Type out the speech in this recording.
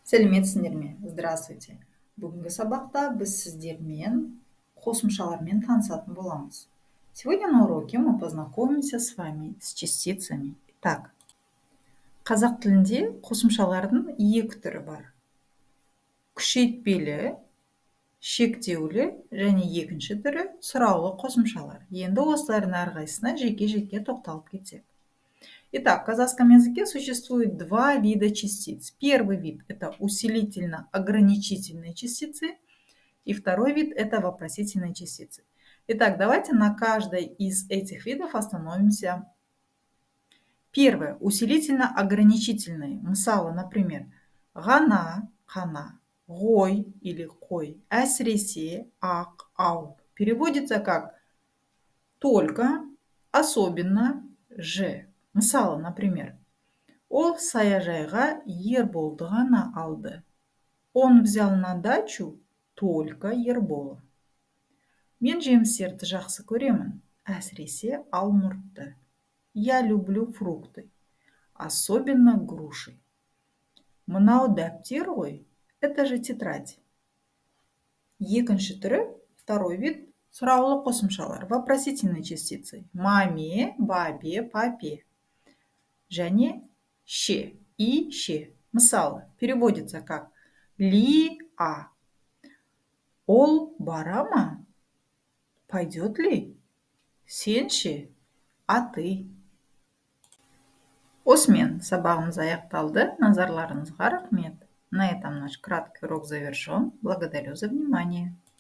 Сәлеметсіңдер ме? Здравствуйте! Бүгінгі сабақта біз сіздермен қосымшалармен танысатын боламыз. Сегодня на уроке мы познакомимся с вами с частицами. Итак, қазақ тілінде қосымшалардың екі түрі бар: күшейтпелі, шектеулі және екінші түрі сұраулы қосымшалар. Енді осылардың әрқайсысына жеке-жеке тоқталып кетсек. Итак, в казахском языке существует два вида частиц. Первый вид – это усилительно-ограничительные частицы, и второй вид – это вопросительные частицы. Итак, давайте на каждой из этих видов остановимся. Первое – усилительно-ограничительные. Мысалы, например, ғана, қана, ғой или қой, әсіресе, ақ, ау. Переводится как только, особенно, же. Мысалы, например, ол саяжайға Ерболды ғана алды. Он взял на дачу только Ербола. Мен жемістерді жақсы көремін, әсіресе алмұртты. Я люблю фрукты, особенно груши. Мынау дәптер ғой, это же тетрадь. Екінші түрі, второй вид, сұраулы қосымшалар, вопросительные частицы: ма, ме, ба, бе, па, пе және ше, и, ше. Мысалы, переводится как ли, а. Ол бара ма? Пойдет ли? Сен ше? А ты? Осымен сабағымыз аяқталды. Назарларыңызға рахмет. На этом наш краткий урок завершен. Благодарю за внимание.